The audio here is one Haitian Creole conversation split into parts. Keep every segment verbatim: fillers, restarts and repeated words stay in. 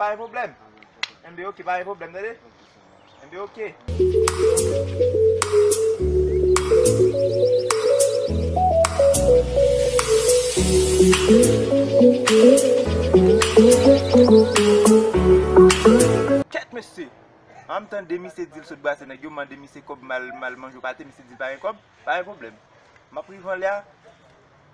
Pa gen pwoblèm. Enben, oke, pa gen pwoblèm, tande? Enben, oke. Kèt, mesye! An m tande misye di l sot brase nèg yo, m mande misye kòb, m al, m al manje pate, misye di l pa gen kòb, pa gen pwoblèm. M ap rive anlè a,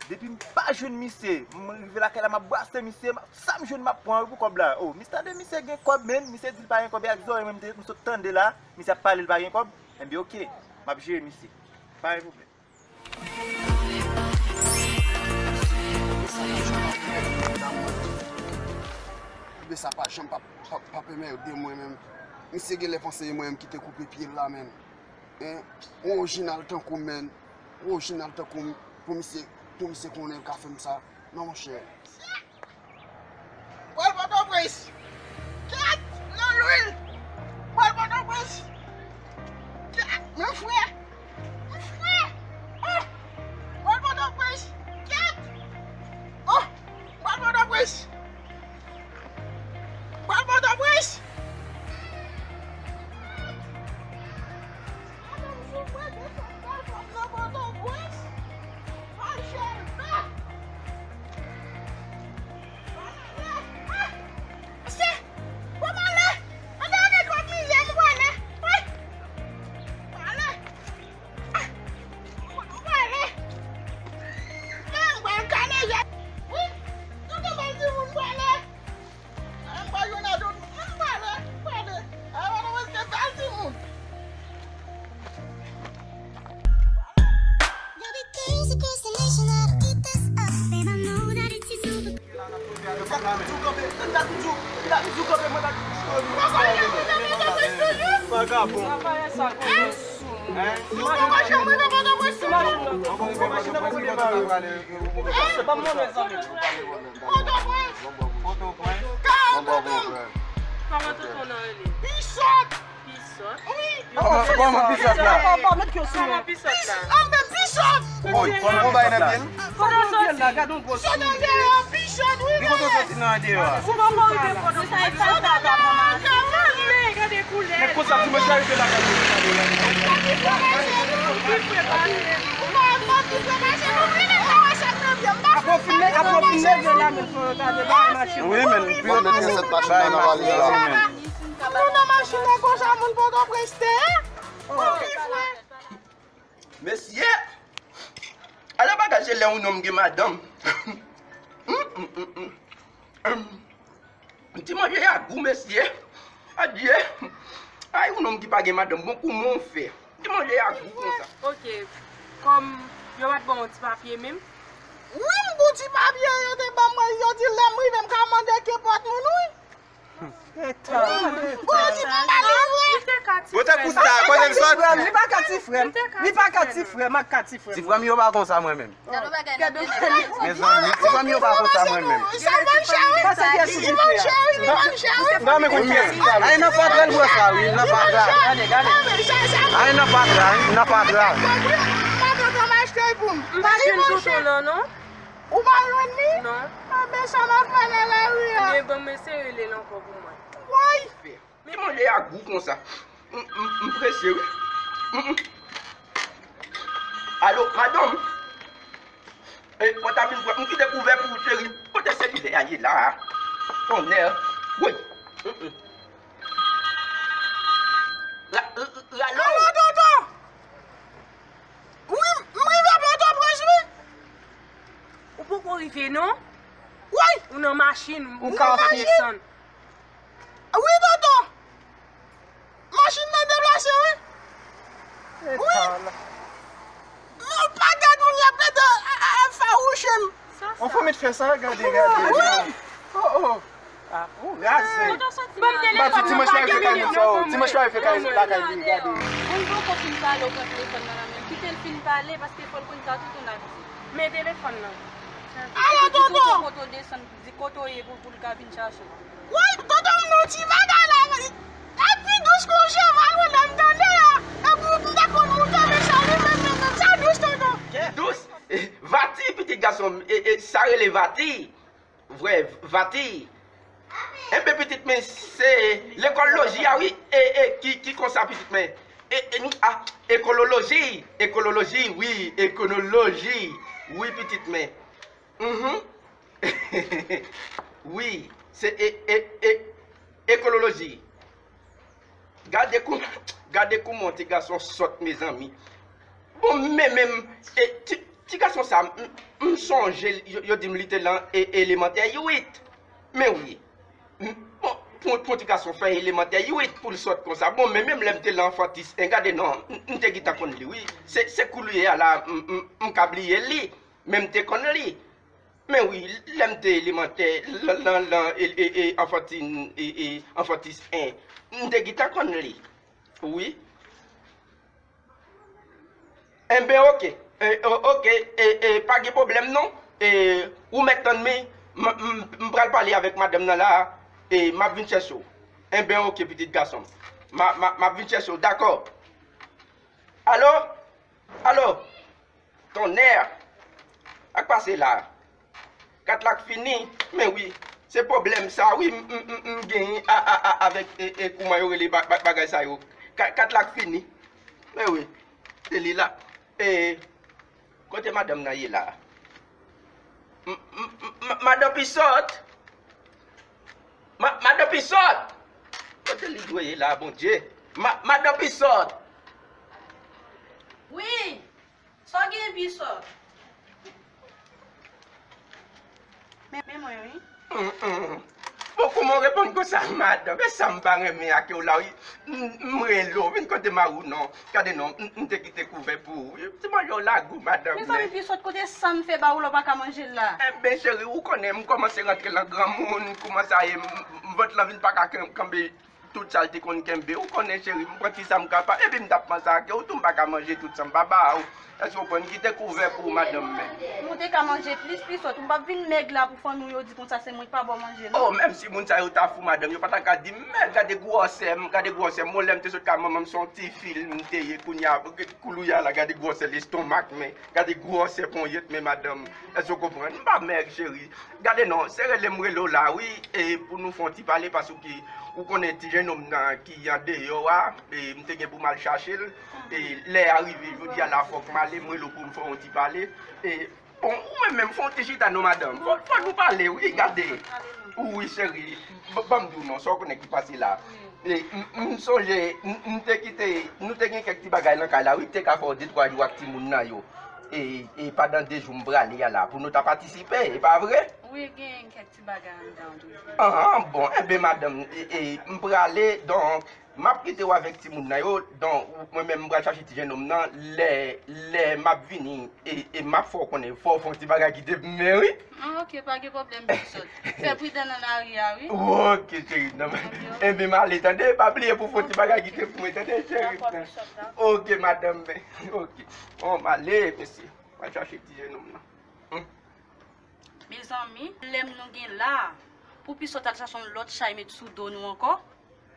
depi m pa jwenn misye, m rive lakay la, m ap brase misye, m ap, sa m jwenn m ap pran wi pou kòb la. O, misye tande misye gen kòb, men misye di l pa gen kòb, e ak zòrèy mwen m te, m sot tande la, misye ap pale l pa gen kòb, enben oke, m ap jere misye. Pa gen pwoblèm. Enben sa pa janm p ap, p ap, p ap enmède mwen menm. Misye genlè panse e mwen menm ki te koupe pye l la menm. Hein? Yon orijinal tankou m, menn. Yon orijinal tankou m, pou misye, pou misye konnen l ka fè m sa. Non, monchè. Pral Pòtoprens. Kèt! Nan lwil. Pral Pòtoprens. Kèt! Men frè. Men frè. Oh! Pral Pòtoprens. Kèt! Oh! Pral Pòtoprens. Pral Pòtoprens. Madanm sou mwen desann bal pòt nan Pòtoprens. Al chèlbè. Mesye, bon, m ale. Ann ale kòk mizè, m prale. Wi. M prale. Ah, m prale. Men m pral kale jè. Wi. Tonton Bèl Timoun prale. M pral jwenn adomi. M prale. M prale. Avan nou rete bèl timoun. You're the things, the constellation that'll keep us up. Babe, I know that it's you. Vagabon. Hein? Se pa mwen, mezanmi. Pòtoprens. Pòtoprens. Kòman tonton nan rele? Pisòt. Pisòt? Wi. Kòman, kòman pisòt la? Kòman pisòt la? Anben pisòt. Woy, kòman, kòman bay nan pye l? Kote w soti? Sot andeyò, pisòt, wi. Li kote w soti nan andeyò a? Ou pa mande kote w soti. Gade koulè. Men konsa, ti mwen, sa rive la, gade. Ap konfime, ap konfime, vye la, men fò yo ta de bay machin. Wi, men, pou yo ta de bay machin la, men. Nou nan machin nan konsa, moun Pòtoprens te, hein? Konfime. Mesye! Ala bagay se lè yon nonm gen madanm. Hum, hum, hum, hum. Hum. Ti manje a gou, mesye. Adye. Ay, yon nonm ki pa gen madanm, bon, kouman w fè? Ti manje a gou konsa. Ok. Kòm yo pa t ban w ti papye menm? Wi, m gen ti papye yo te ban mwen, yo di lè m rive, m ka mande kenpòt moun, wi. Bon, di m pa li vre. Bon, tankou sa, kote l soti? Li pa ka ti frè m. Li pa ka ti frè m. M ak ka ti frè m. Ti frè m yo pa konsa mwen menm. Mezanmi, ti frè m yo pa konsa mwen menm. Li vann chè wi. Li vann chè wi. Li vann chè wi. Ay, nan fatra l bwè sa wi. Nan fatra. Ay, nan fatra. Nan fatra. M pa t antann achte l pou m. M pa jwenn tonton nan non. Ou pa jwenn li? Non. Anben sa m ap fè nan lari a? Ebyen, ban m eseye rele l ankò pou mwen. Woy! Ti manje a gou konsa. M, m, m prese wi. M, m. Alo, madanm? E, pòtab vin pran. M kite kouvè pou ou, cheri. Kote selilè a ye la a? Tonnè. Woy. M, m. Ra, ra, ra, alo? Alo, tonton! Wi, m rive Pòtoprens, wi. Ou poko rive, non? Wi. Ou nan machin, ou ka desann. Wi, tonton. Machin nan deplase, wi. Wi. Non, pa gad moun y ap mete a, a, a, fawouche m. On fò met fè sa, gade, gade. Wi. Oh, oh. Ah, ou raze. Ban m telefòn nan, pa gen minit non pou mwen. Ti manje a fè kay lakay li, gade. Moun poko fin pale, ou pran telefòn nan nan men l. Kite l fin pale, paske fò l konn sa tonton ap di. Men telefòn nan. Alo, tonton. Kote w desann, di kote w ye pou, pou l ka vin chache w. Woy, tonton, nou ti bagay la, wi. L ap pi dous ke yon cheval, wi, lè m tande a. Epi m ta konn moun tonbe sa, wi, menm, menm, menm. Sa dous, tonton. Dous? Vati, pitit gason m, e, e, sa rele vati. Vrè, vati. Enben, pitit mwen, se lekòl loji a, wi. E, e, ki, ki konsa, pitit mwen? E, e, a, ekololoji, ekololoji, wi, ekololoji, wi, pitit mwen. Mhm. Wi, se e, e, e, ekololoji. Gade kou, gade kouman ti gason sòt, mezanmi. Bon, men menm, e, ti, ti gason sa, m, m sonje, yo, yo di m li te lan e, elemantè uit. Men wi. M, bon, pou, pou ti gason fè elemantè uit pou l sòt konsa. Bon, men menm lè m te lan anfantis en, gade non, m, m te gentan konn li, wi. Se, se koulye a la, m, m, m ka bliye li. Men m te konn li. Men wi, lè m te elemantè, lan, lan, lan, e, e, e, anfantin, e, e, anfantis en, m te gentan konn li. Wi. Enben, oke. E, o-, oke, e, e, pa gen pwoblèm non. E, ou mèt tann mi, m, m, m pral pale avèk madanm nan la, e m ap vin chèche w. Enben, oke, pitit gason m. M a, m a, m ap vin chèche w, dakò. Alo? Alo? Tonnè! Sa k pase la? Kat la k fini? Men wi, se pwoblèm sa wi m, m, m, m genyen a, a, a, avèk, e, e, kouman yo rele ba, ba, bagay sa yo. Ka, kat la k fini? Men wi, se li la. E, kote madanm nan ye la? M, m, m, m, madan Pisòt! Ma, madan Pisòt! Kote li dwe ye la, Bondye? Ma, madan Pisòt! Wi! Sa w gen, Pisòt? Men, men mwen, wi. Hum, hum. Bon, kouman w reponn konsa, madanm? E sa m pa renmen ak ou la, wi. M, m rele w, vin kote mari w non. Gade non, m, m te kite kouvè pou ou. Ti manje w lagou, madanm. Mezanmi, Pisòt, kote sa m fè ba ou la w pa ka manje l la? Enben, cheri, ou konnen, m kòmanse rantre lan granmoun, kouman sa ye, m, m, vant lan vin pa ka kan-, kanpe tout sa l te konn kenbe. Ou konnen, cheri, m pran ti sa m kapab, epi m t ap panse ak ou tou, m pa ka manje tout sa m pa ba ou. Èske w konprann? Kite kouvè pou ou, madanm, men. Ou te ka manje plis, Pisòt. M p ap vin mèg la pou fanmi w yo di konsa se mwen ki pa ba w manje, non. Oh, menm si moun sa yo ta fou, madanm, yo pa ta ka di m, men gade gwòsè m, gade gwòsè m. Bon, lè m te sot kay manman m, se yon ti fi m te ye, kounye a, koulye a la, gade gwòsè lestomak, men gade gwòsè ponyèt, men madanm. Èske w konprann? M pa mèg, cheri. Gade non, se rele m rele w la, wi, e pou nou fè yon ti pale, paske ou konnen ti jennonm nan ki andeyò a, e m te gen pou m al chache l, e lè a rive, jodi a la, fòk m ale, m rele w pou m fè yon ti pale, e bon, ou menm menm, fè yon ti chita non, madanm, fò, fò nou pale, wi, gade, wi, cheri, ban m di w non, sa w konnen ki pase la, e m, m sonje, m, m te kite, nou te gen kèk ti bagay nan kay la, wi, m te ka fè w de twa jou ak timoun nan yo, e, e pandan de jou m prale a la, pou nou ta patisipe, e pa vre? Wi, gen kèk ti bagay anndan tou. Anhan, bon, enben, madanm, e, e, m prale, donk, m ap kite w avèk timoun nan yo, donk, mwen menm, m pral chache ti jennonm nan, lè, lè m ap vini, e, e m ap fè w konnen, fò w fè yon ti bagay kite pou mwen, wi. Ah, ok, pa gen pwoblèm, Pisòt. Fè pridan nan lari a, wi. Ok, cheri, non. Enben, m ale, tande, pa bliye pou w fè yon ti bagay kite pou mwen, tande, cheri. Dakò, Pisòt, dakò. Ok, madanm, men, ok. Bon, m ale, mesye, m al chache ti jennonm nan. Hmm. Mezanmi, pwoblèm nou gen la, pou Pisòt al chache yon lòt chay met sou do nou ankò.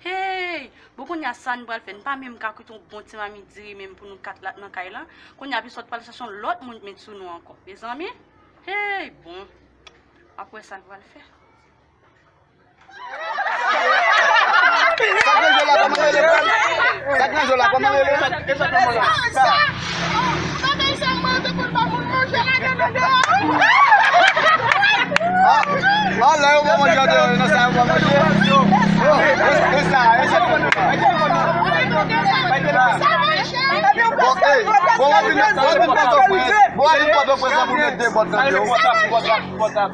Hey! Bon, kounye a sa nou pral fè? Nou pa menm ka kite yon bon ti mamit diri menm pou nou kat la nan kay la. Kounye a Pisòt pral chache yon lòt moun met sou nou ankò. Mezanmi, hey! Bon, ap wè sa nou pral fè. Sa k nan je w la, kòman rele? Sa k nan je w la, kòman rele? Ah, ah, lè yo pa manje andeyò, nan sa yo pa manje. Oh, e, e sa, e sa. Bon, ey, bon, w ap vin, w ap vin Pòtoprens. Bon, w ap vin Pòtoprens la pou met de bòt nan pye w. Pòtab, pòtab, pòtab.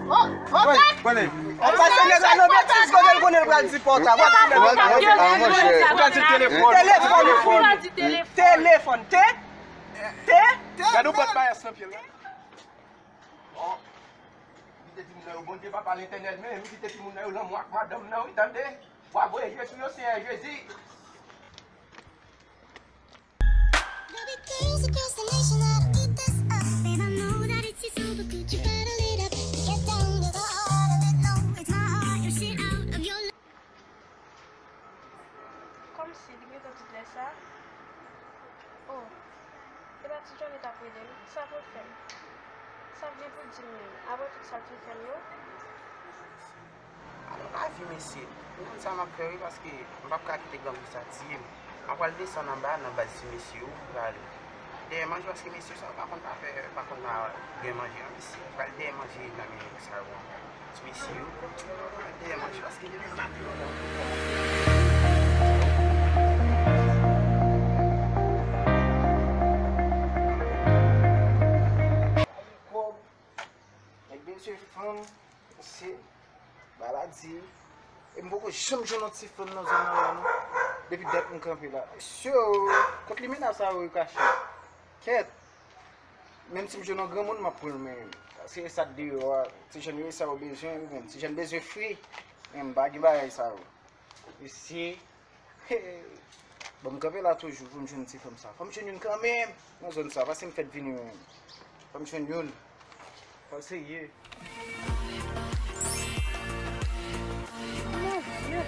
Pòtab? Wi, pòtab. An pase nèg la nan betiz, kote l konnen l pral di pòtab. W ap di nèg la nan betiz. Ou ka di telefòn. Telefòn, telefòn. Telefòn. Te, te. Gade yon bòt mayas nan pye l la. Bon. Kite timoun nan yo, Bondye Papa Letènèl, men, kite timoun nan yo lanmou ak madanm nan, wi, tande. W ap voye je sou yo, Senyè Jezi. Baby, there's a girls the nation that'll eat this up. Babe, I know that it's you, so but could you bottle it up? Get down to the heart of it, no, it's my heart, your shit out of your Kòmsi li gentan tout lè sa? Oh, e pa ti Johnny t ap rele m? Sa pou l fè m? Sa l gen pou l di m menm, apre tout sa l fin fè m yo? Alo, Lavi mesye, ou konn sa m ap fè wi, paske m p ap ka kite granmoun sa tiye m. M ap pral desann anba nan baz ti mesye yo, m pral dèyè manje, paske mesye sa yo pa konn pa fè, pa konn pa gen manje non mesye, m pral dèyè manje nan men nèg sa yo anba. Ti mesye yo, m pral dèyè manje, paske demen m pa vin anba. Nèg bezwen fanm, se maladi. E m poko janm jwenn yon ti fanm nan zòn nan la non. Depi dat m kanpe la. Mesye, kot limena sa yo kache? Kèt. Menm si m jwenn yon granmoun, m ap pran l men. Se sa k deyò a. Ti jèn yo, e sa yo bezwen, wi, men. Ti jèn bezwen fri. Men m pa gen bagay sa yo. Mesye, bon, m kanpe la toujou pou m jwenn ti fanm sa. Fò m jwenn youn kanmenm nan zòn sa, paske m fèk vini menm. Fò m jwenn youn. Fò l serye. Mon Dye!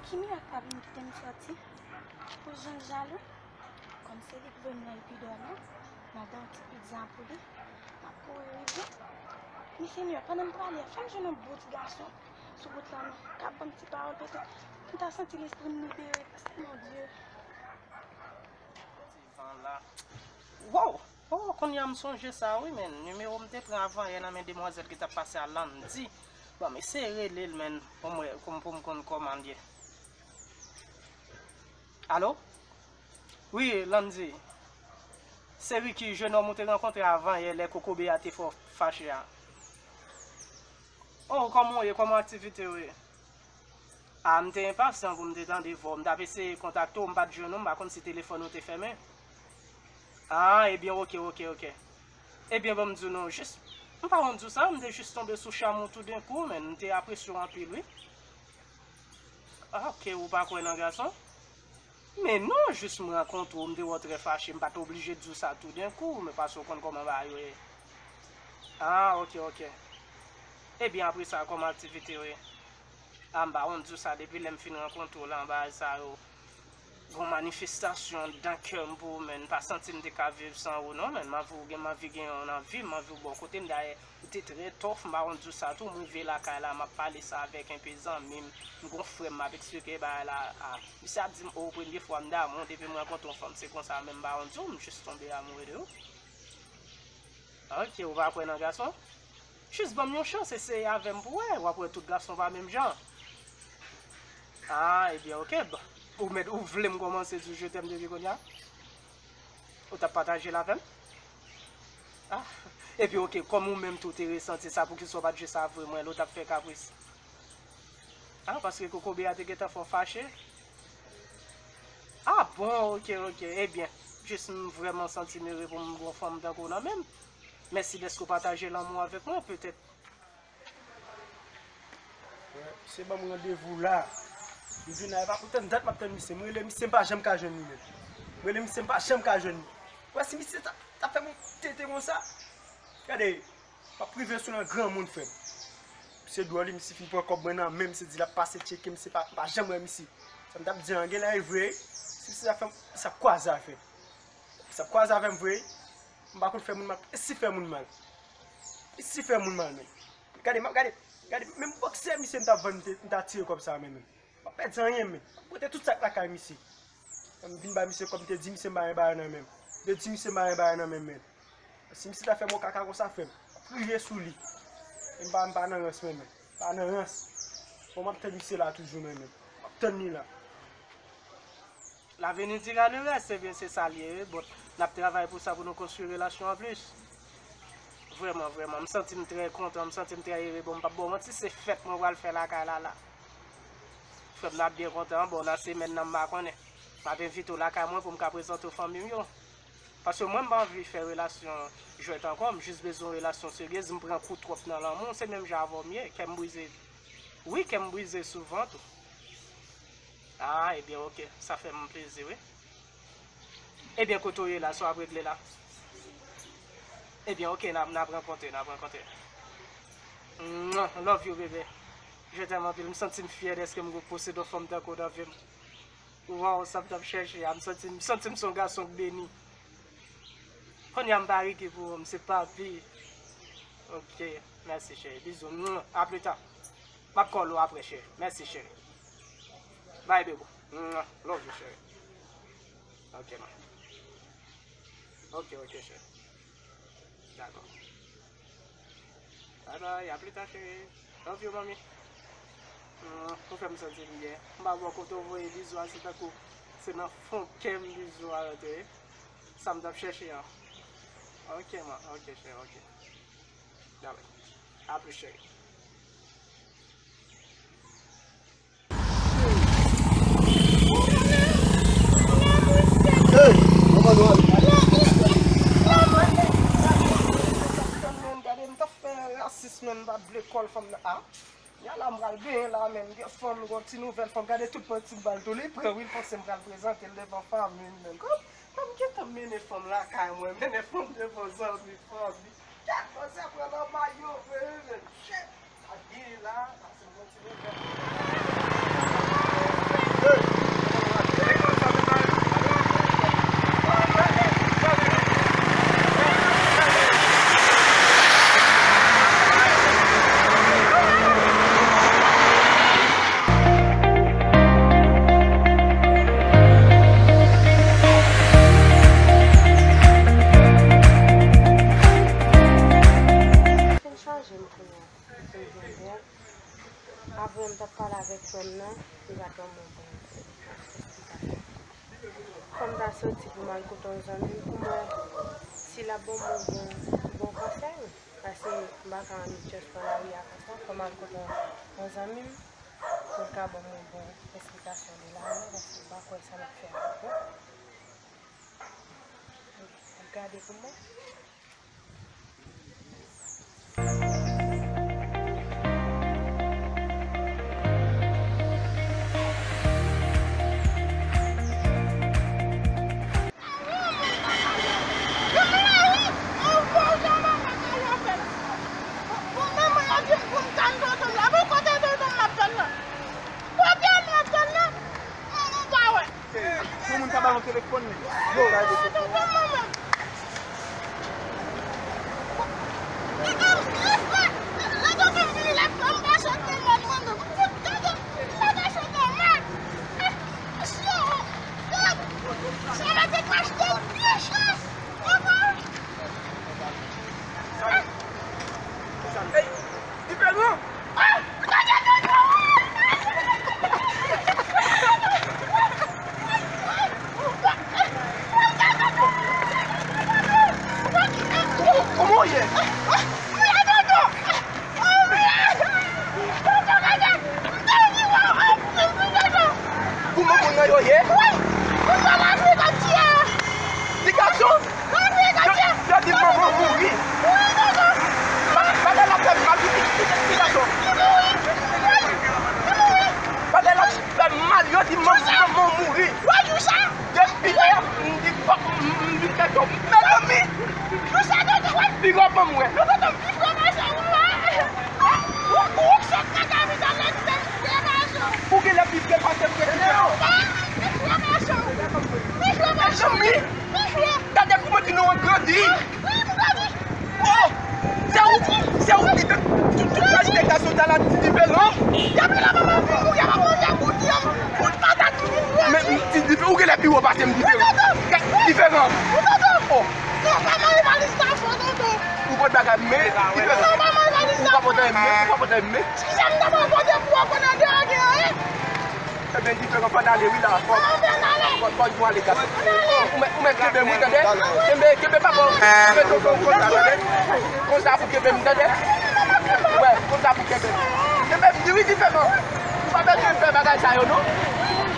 Ki mirak pa vin kite m sòti? Pou jan l jalou? Kòm se li k voye m nan Epidò la, m al gen yon ti pizza pou li, m ap kouri rive. Men Senyè, pandan m prale a, fè m jwenn yon bon ti gason sou wout la non, k ap ban m ti pawòl petèt m ta santi lespri m libere, paske Bondye. Ti van la. Wow! Oh, kounye a m sonje sa wi, men nimewo m te pran avanyè nan men demwazèl ki t ap pase a, Landy. Bon, m eseye rele l, men pou m wè, pou m, pou m konn kòman l ye. Alo? Wi, Landy. Se Ricky, jenòm ou te rankontre avanyè lè kokobe a te fè w fache a. Oh, kòman w ye? Kòman aktivite yo ye? A, m te enpasyan pou m te tande vwa w. M t ap eseye kontakte w, m pa t jwenn ou, m pa konn si telefòn ou te fèmen. A, ebyen, oke, oke, oke. Ebyen, ban m di w non, jis, m pa wont di w sa, m te jis tonbe sou cham ou toudenkou, men m te apresye w anpil, wi. A, oke, ou pa kwè nan gason? Men non, jis m rankontre w, m te wè w trè fache, m pa t oblije di w sa toudenkou, men paske w konn kòman bagay yo ye. A, oke, oke. Ebyen, apre sa, kòman aktivite yo ye? A, m pa wont di w sa, depi lè m fin rankontre w lan, bagay sa yo, gon manifestasyon anndan kè m pou ou, men m pa santi m te ka viv san ou non, men m anvi w gen, m anvi gen yon nan vi m, m anvi w bò kote m, dayè, ou te trè tòf, m pa wont di w sa tou, m rive lakay la, m ap pale sa avèk enpe zanmi m, m gon frè m, m ap eksplike bagay la a, misye ap di m, o, premye fwa m damou, depi m rankontre yon fanm, se konsa, men m pa wont di w, m jis tonbe amoure de ou. Ok, ou pa kwè nan gason? Jis ban m yon chans, eseye avè m pou wè, w ap wè tout gason pa menm jan. A, ebyen, ok, bon. Ou mèt, ou vle m kòmanse di w je t'aime depi kounye a? Ou t ap pataje l avè m? A, epi ok, kòm ou menm tou te resanti sa, poukisa w pa t jis avwe mwen l, ou t ap fè kapris? A, paske kokobe a te gentan fè w fache? A bon, ok, ok, ebyen, jis m vrèman santi m ere pou m gon fanm tankou w nan men m. Mèsi dèske w pataje lanmou avèk mwen, petèt. Frè, misye ban m randevou la. M vin la, e pa pou tann dat m ap tann misye. M rele misye, m pa janm ka jwenn li menm. M rele misye, m pa janm ka jwenn li. Ou wè si misye ta, ta fè m yon tete konsa? Gade, m ap rive sou nan granmoun, frè m. Misye dwòl, wi, misye fin pran kòb mwen nan men m, misye di l ap pase tcheke m, se pa, m pa janm wè misye. Sa m t ap di an, genlè e vre, si misye ta fè m, misye ap kwaze avè m. Misye ap kwaze avè m vre, m pa konn fè moun mal, e si fè moun mal? E si fè moun mal, men. Gade, m ap gade, gade, menm bòksè misye m t ap vann, m te, m ta tire kòb sa a, men, men. M ap pèdi anyen, men. M ap pote tout sa k lakay misye. M vin ba misye kòb, m te di misye m pa gen bagay nan men m. M te di misye m pa gen bagay nan men m, men. Si misye ta fè m yon kaka konsa, frè m, m ap rive sou li. E m pa, m pa nan rans, men, men. M pa nan rans. Bon, m ap tann misye la toujou, men, men. M ap tann li la. L'avenir dira le reste, ebyen, se sa l ye, wi. Bon, n ap travay pou sa, pou nou konstwi relasyon an plis. Vrèman, vrèman, m santi m trè kontan, m santi m trè ere. Bon, m p ap ba w manti, se fèt mwen pral fè lakay la, la. Frè m, n ap byen kontan, bon, nan semèn nan, m pa konnen. M ap envite w lakay mwen pou m ka prezante w fanmi m yo. Paske mwen, m pa anvi fè relasyon jwèt ankò, m jis bezwen yon relasyon seryez, m pran kou twòp nan lanmou, se menm jan avè w m ye, kè m brize. Wi, kè m brize souvan tou. A, ebyen, ok. Sa fè m plezi, wi. Ebyen, kote w ye la, sa w ap regle la? Ebyen, ok, n ap, n ap rankontre, n ap rankontre. Mwa, love you, bebe. Je t'aime anpil. M santi m fyè dèske m posede yon fanm tankou w nan vi m. Waw, sa m t ap chèche a, m santi, m santi m se yon gason k beni. Kounye a m pa Ricky pou ou, m se Papi. Ok, mèsi, cheri. Bizou. Mwa. A pli ta. M ap call ou apre, cheri. Mèsi, cheri. Bye, bebou. Mwah. Love you, cheri. Ok, man. Ok, ok, cheri. Dakò. Bye bye, a pli ta, cheri. Love you, mami. Mwah. Ou fè m santi m byen. M pa wè kote w voye bizou a, se tankou se nan fon kè m bizou a rantre. Sa m t ap chèche an. Ok, man. Ok, cheri, ok. Dale. A plis, cheri. Hey, kòman nou ale? Gade, m t ap fè rasis, men m pa t vle call fanm nan. Ah, ya la, m pral benyen la, men gen fanm, gon ti nouvèl fanm. Gade tout manti m pral tou, li pran, wi, l panse m pral prezante l devan fanmi l, men kòm, kòm gentan mennen fanm lakay mwen, mennen fanm devan zanmi fanmi. Kèt, manzè pran nan mayo vre, wi, men shit. Abiye la, pase yon ti mouvman. Fin chaje m kounye a. Fin vin bèl. Apre m t ap pale avèk fanm nan, li pa t ban m yon bon esplikasyon. Fanm ta soti pou m al kote yon zanmi m pou m wè si l ap ban m yon bon, bon konsèy. Paske m pa ka annik just pran lari a konsa, fò m al kote yon, yon zanmi m pou l ka ban m yon bon esplikasyon de lajan, paske m pa kwè sa m ap fè a bon. Gade pou mwen. Kote m ap tann nan? Mwen pa wè. Yon moun ka ba yon telefòn li. Yo. Diferan. Kòman w ye? Kòman moun nan yo ye? Ti gason? Yo, yo di manman w mouri. Ba-, bagay la fè mal, wi, ti, ti, ti gason. Bagay la fè mal, yo di manman, manman w mouri. Depi lè, m di fòk m, m, m di tèt yo. Mezanmi! Big up ban mwen. Ou genlè pi vre pase m, frè. Mezanmi! Gade kouman ti nou an grandi. Oh! Se ou, se ou ki te, tout, tout kalite gason ta la ti diferan. Depi lè manman w fin mouri, a pa konn kote pou di yon kout patat ki vin. Men ti diferan, ou genlè pi wo pase m diferan. Diferan. Oh! Non, pa mare valiz la fò, tonton. Ou pot bagay, men diferan. Non, pa mare valiz la fò. Ou pa pot anyen, men, ou pa pot anyen, men. Eskize m, tonton, pote pou w konnen deyò gen anyen. Ebyen, diferan, fò n ale, wi, la. Fò, fò, fò nou ale, gason. Ou mèt, ou mèt kenbe m, wi, tande? Kenbe, kenbe papa w. Kenbe tonton w konsa, tande? Konsa pou kenbe m, tande? Wè, konsa pou kenbe m. Kenbe m, di wi, diferan. Ou pa bezwen fè bagay sa yo, non.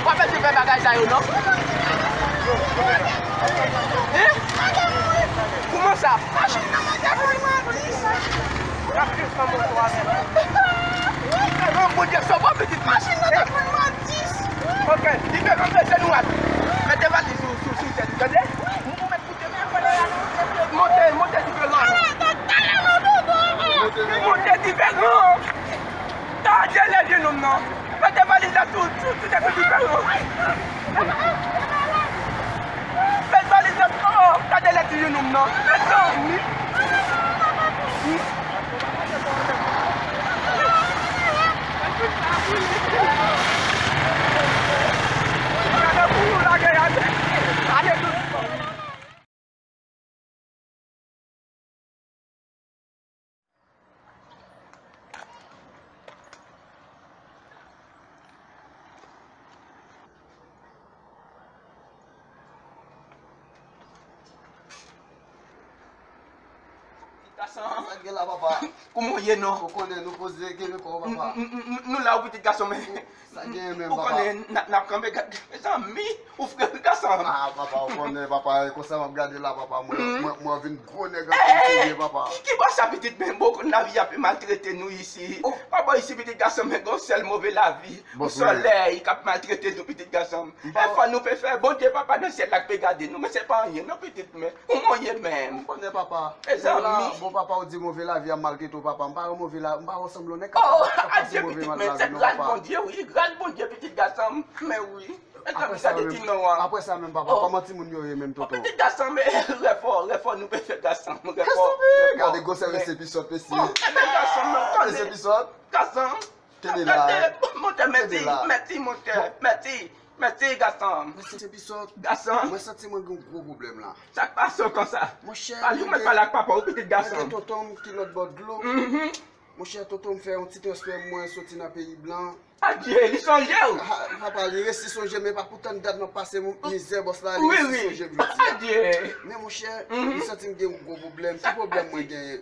Ou pa bezwen fè bagay sa yo, non. Hein? Kouman sa? Machin nan manke pou l pran dis. Y ap viv san mwen twa mil. Diferan, Bondye sove w, pitit. Machin nan te pou l pran dis. Ok, diferan, mete nou al. Mete valiz ou sou, sou tèt, tande? Ou mèt koute m. Monte, monte, diferan. Monte, diferan. Tande lè vye nonm nan. Mete valiz la sou, sou, sou tèt ou, diferan. Met valiz la, oh, gade lè ti jenòm nan. Mezanmi. Hmm. Gason, sa k gen la, papa? Kouman w ye, non? Ou konnen nou poze, kenbe kò w, papa. N-, n-, n-, n-, nou la, wi, pitit gason, men. Sa gen menm, papa? Ou konnen, n-, n ap kanpe, gad, mezanmi, ou fre wi, gason. Ah, papa, ou konnen, papa, e konsa m ap gade la, papa. Mwen, mwen, mwen vin gwo nèg anpil serye, papa. Ki, ki bò sa, pitit, men bon, konn lavi ap maltrete nou isi. Pa bò isi, pitit gason, men gon sèl move lavi. Yon sòlèy k ap maltrete nou, pitit gason m. E fò nou pe fè. Bondye, papa, nan syèl la k pe gade nou, men se pa anyen, non, pitit, men. Kouman w ye menm? Ou konnen, papa. Mezanmi. Bon, papa, ou di move lavi a maltrete w, papa. M pa wè move la, m pa wè sanble yon nèg k ap pase move lavi, non, papa. Adye, pitit, men se gras Bondye, wi. Gras Bondye, pitit gason m. Men wi. Mezanmi, gade ti non an. Apre sa menm, papa, kòman timoun yo ye menm, tonton? Pitit gason m, rèfò, rèfò nou pe fè, gason m, rèfò. Gade gwosè mesye Pisòt, mesye. Mesye Pisòt. Gason m. Kenbe la. Monte, mèsi, mèsi, monte, mèsi, mèsi, gason. Mesye Pisòt. Gason. Mwen santi mwen gen yon gwo pwoblèm la. Sa k pase w konsa? Monchè, pale, ou mèt pale ak papa w, pitit gason. Mwen gen tonton m ki lòt bò dlo. Monchè, tonton m fè yon ti transfè mwen soti nan peyi blan. Adye, li sonje w. Ah, papa, li resi sonje m, men pa pou tann dat m ap pase mizè bòs la, li resi sonje m jodi a. Adye. Men monchè, m santi m gen yon gwo pwoblèm. Ki pwoblèm mwen genyen?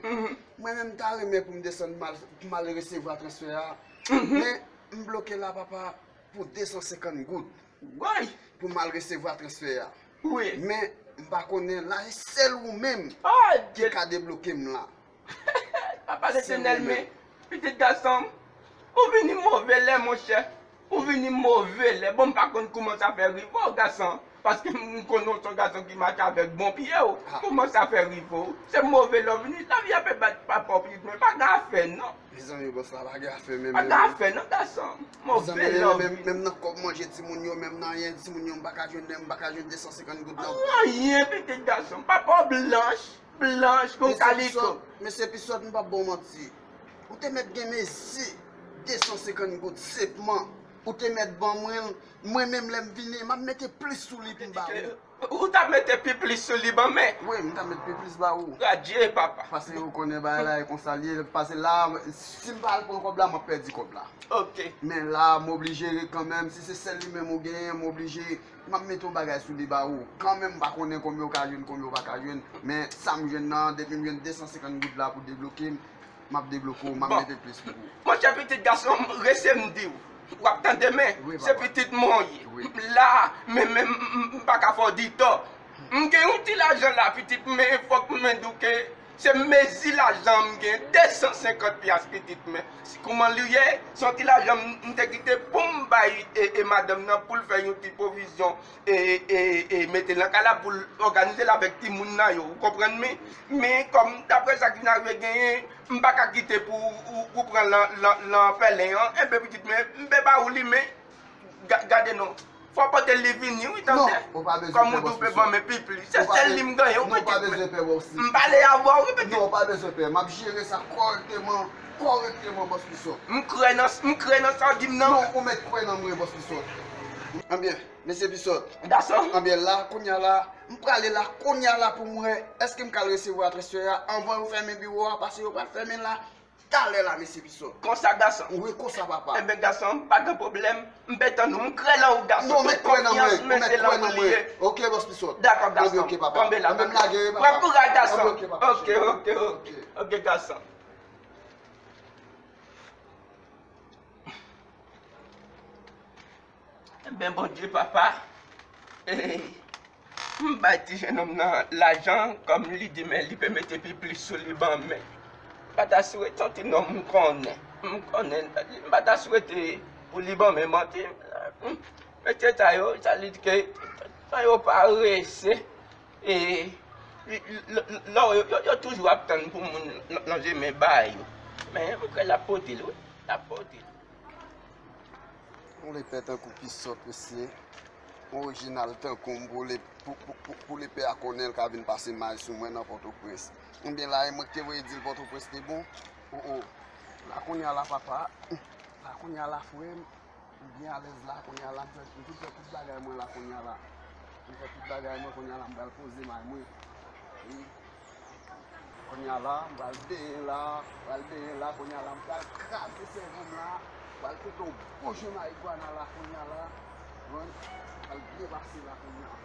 Mwen menm, m ta renmen pou m desann m al, pou m al resevwa transfè a. Men, m bloke la, papa, pou de san senkant goud. Woy! Pou m al resevwa transfè a. Wi. Men, m pa konnen, la, e sèl ou menm ki ka debloke m la. Papa Letènèl, men, pitit gason m, ou vini move lè, monchè. Ou vini move lè. Bon, m pa konn kouman sa fè rive w, gason. Paske m konnen w se yon gason ki mache avèk bon pye w. Kouman sa fè rive w? Se move lè w vini. Lavi a pe bat papa w, pitit, men pa gen afè, non. Mezanmi, bòs la, pa gen afè menm. Pa gen afè, non, gason. Move lè w vini. Menm nan kòb manje timoun yo, menm nan anyen timoun yo, m pa ka jwenn, m pa ka jwenn de san senkant goud nan. Anyen, pitit gason. Papa w blanch, blanch kon kaliko. Mesye Pisòt, m p ap ba w manti. Ou te mèt gen mezi de san senkant goud senpman. Ou te mèt ban mwen l. Mwen menm, lè m vini, m ap mete plis sou li pou m ba ou. Ou t ap mete pi plis sou li ban mwen? Wi, m t ap met pi plis ba ou. Adye, papa. Paske ou konnen bagay la e konsa l ye. Paske la, si m pa al pran kòb la, m ap pèdi kòb la. Ok. Men la, m oblije kanmenm. Si se sèl li menm ou genyen, m oblije, m ap mete yon bagay sou li ba ou. Kanmenm, m pa konnen konbyen ou ka jwenn, konbyen ou pa ka jwenn. Men sa m jwenn nan, depi m jwenn de san senkant goud la pou debloke m, m ap debloke w, m ap mete plis pou ou. Monchè, pitit gason m, rese m di w. W ap tande, men se pitit mwen w ye. M la, men, men m, m, m pa ka fè w di tò. M gen yon ti lajan la, pitit, men fòk mwen di w ke se mezi lajan m gen, de san senkant pyas, pitit, men kouman li ye, se yon ti lajan m, m te kite pou m bay e, e madanm nan pou l fè yon ti pwovizyon e, e, e mete l nan kay la pou l òganize l avèk timoun nan yo. Ou konprann mi? Men kòm daprè sa ki vin arive genyen, m pa ka kite pou ou, ou pran lan, lan, lan pèlen an. Enben pitit mwen, m pe ba ou li men. Ga-, gade non. Fò w pote li vini wi, tande. Kòm ou di w pe ban men pi plis. Se sèl li m genyen wi, pitit mwen. M pale avè w wi, pitit. Non, ou pa bezwen pè. M ap jere sa kòrèkteman, kòrèkteman, bòs Pisòt. M kwè nan, m kwè nan sa w di m nan. Non, ou mèt kwè nan mwen, bòs Pisòt. Anbyen, mesye Pisòt. Gason. Anbyen la, kounye a la, m prale la, kounye a la pou m wè èske m ka al resevwa transfè a anvan yo fèmen biwo a, paske yo pral fèmen la talè la, mesye Pisòt. Konsa, gason. Wi, konsa, papa. Enben, gason, pa gen pwoblèm. M pe tann ou, m kwè nan ou, gason. Non, ou mèt kwè nan mwen, ou mèt kwè nan mwen. Ok, bòs Pisòt. Dakò, gason. Anbyen, ok, papa. Kanpe la, kanpe la. Pran kouraj, gason. Anbyen, ok, papa. Ok, ok, ok. Ok, gason. Enben, Bondye, papa, eh, m bay ti jennonm nan lajan, kòm li di, men li pe mete pi plis sou li ban mwen. M pa ta swete, se yon ti nonm m konnen. M konnen, m pa ta swete pou li ban mwen manti. Mesye sa yo, sa li di ke sa yo parese. E, lè yo, yo, yo toujou ap tann pou moun lonje men ba yo. Men, m kwè l ap pote l, wi. L ap pote l. Yon lepè tankou Pisòt, mesye. Yon orijinal tankou m pou le-, pou, pou, pou, pou lepè a konnen l ka vin pase may sou mwen nan Pòtoprens. Oubyen la, e mwen ki te voye di l Pòtoprens te bon. O, o. La kounye a la, papa. La Kounye a la, frè m, m byen alèz la, kounye a la, m fè, m fin fè tout bagay mwen la, kounye a la. M fè tout bagay mwen, kounye a la, m pral poze may mwen. Wi. Kounye a la, m pral benyen la, m pral benyen la, kounye a la, m pral kraze sèvo m la, m pral pote yon bon jan marigwana la, kounye a la. Wi. M pral byen pase la, kounye a.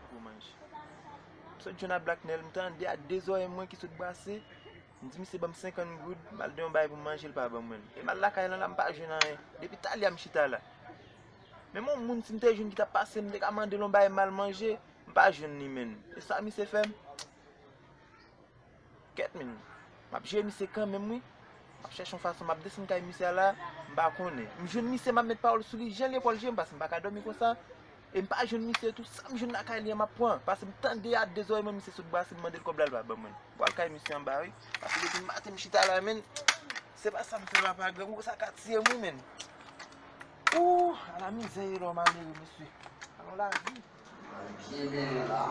Pou manje. M sot jwenn a Blacknel, m tande a de zòrèy mwen ki sot brase. M di misye ban m senkant goud, m al de yon bagay pou m manje, l pa ban mwen l. E m al lakay lan la, m pa jwenn anyen. Depi talè a m chita la. Menm yon moun, si m te jwenn ki t ap pase, m te ka mande l yon bagay m al manje, m pa jwenn li, menn. E sa misye fè m? Kèt, menn. M ap jere misye kanmenm, wi. M ap chèche yon fason, m ap desann kay misye a la, m pa konnen. M jwenn misye, m ap met pawòl sou li, jan l ye pou l jere m, paske m pa ka dòmi konsa. E m pa jwenn misye tou, sa m jwenn lakay li an m ap pran. Paske m tande a de zòrèy mwen misye sot brase m mande l kòb la, l pa ban mwen l. M pral kay misye anba wi. Paske depi maten m chita la menn, se pa sa m fè papa grangou sa ka tiye m wi menn. Ooh, ala mizè e lò malere mesye. Alon lavi. Pral byen benyen la,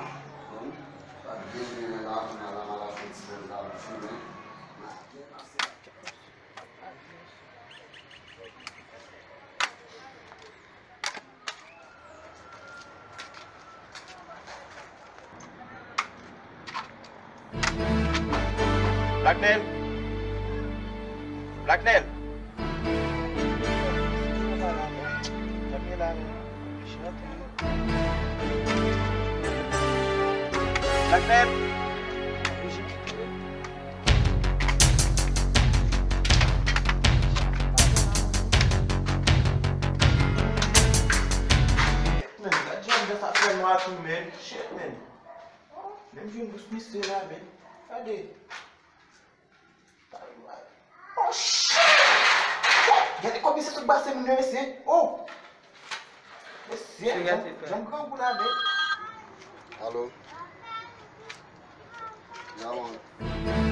bon, pral byen benyen la, kounye a la m al achte ti bèl la pou fimen. M al byen pase la. Blacknel! Blacknel! Blacknel! Men, gad jan sa fè nwa tou, men. Shit, men. Menm jwenn bous misye la, men. Gade. Oh, shit! Gade kòb misye sot brase moun yo, mesye. Oh! Mesye, jan grangou la, men. Alo? Ya, man.